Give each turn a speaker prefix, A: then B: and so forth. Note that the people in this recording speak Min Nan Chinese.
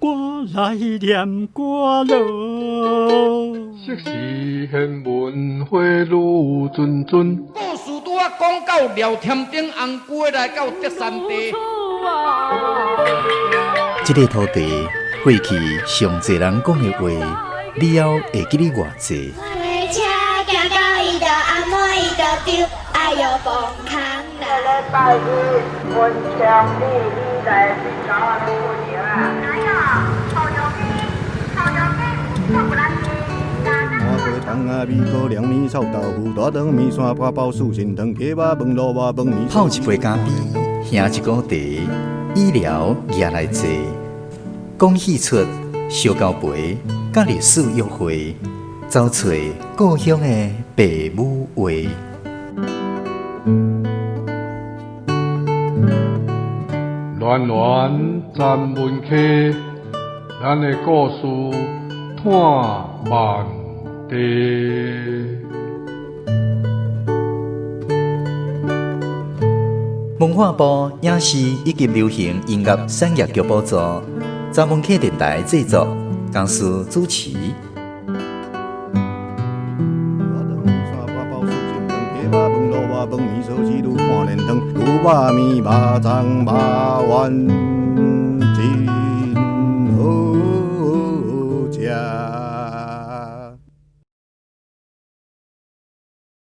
A: 我來念歌囉。
B: 昔時玄文花女谆谆。
C: 故事拄仔講到廖添丁紅龜來到德山地。
D: 這个土地過去上濟人講的話，你猶會記得偌濟？
E: 火車行到伊就按摩伊就丟，哎喲崩空啦！
F: 禮拜一，文昌里以來比較的過年啊。
G: 来哦，葱油雞，葱油雞，做不來。
H: 冬仔米糕、涼麵、臭豆腐、大腸麵線、八寶素心湯、雞肉飯、滷肉飯、麵。
D: 泡一杯咖啡，喝一壺茶，醫療也來坐，講戲出相交陪，佮歷史約會，走揣故鄉的爸母話。
B: 戀戀三文溪，咱的故事伴萬地。
D: 文化部影視以及流行音樂產業局補助，查文客電台製作，公司主持。
H: 大腸麵線、八寶素心湯、雞肉飯、滷肉飯、麵臊子滷半連湯、滷肉麵、肉粽、肉丸。